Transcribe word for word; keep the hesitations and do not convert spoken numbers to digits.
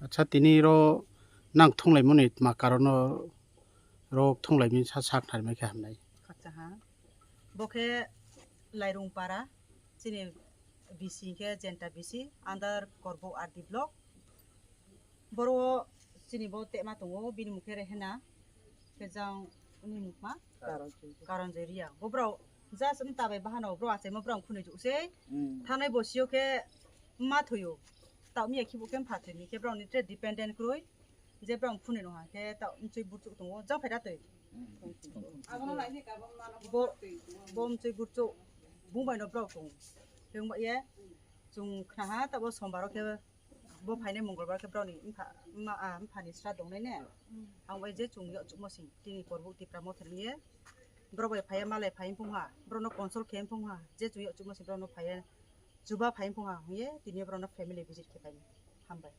Acha, tini ro nang thunglaimani tma karono ro thunglaimani sa sak tharmai khe hamnai. Acha ha. Bo khe Lairung para, chini B C khe Jenta B C, under Korbo R D block. Boro chini bo tema tongo, bini mung khe Rehena, khe jang uni mung ma? Karon Joy. Karon Joy Reang. Bo bro just wng ta bai bahano bro achaimo bro khunui jukse. Hmm. Thanai bo sio khe ma thoyo. Ta miya khibu khe pha thoi mi khe bro ni tre dependent kroi. Je bro khunui no ha khe ta mchoi burchuk tongo. Jang phaida twi. Hmm. Bo, bo mchoi burchuk. Bung bai no bro tongo. Khe wng ba ye. Chung khna ha ta bo sombar o khe bo phainai mongolbar khe broni mpha, ma, ah, mphani sra dongnai ne. Ang bai je chung yok chukmo sing tini Korbo Tipra Motha nung ye. Bro bai phaiya malai phai phung ha. Bro no consult khe phung ha. Je chung yok chukmo sing bro no phaiya chuba phai phung ha. Hung ye tini bro no family visit khe phai. Hambai.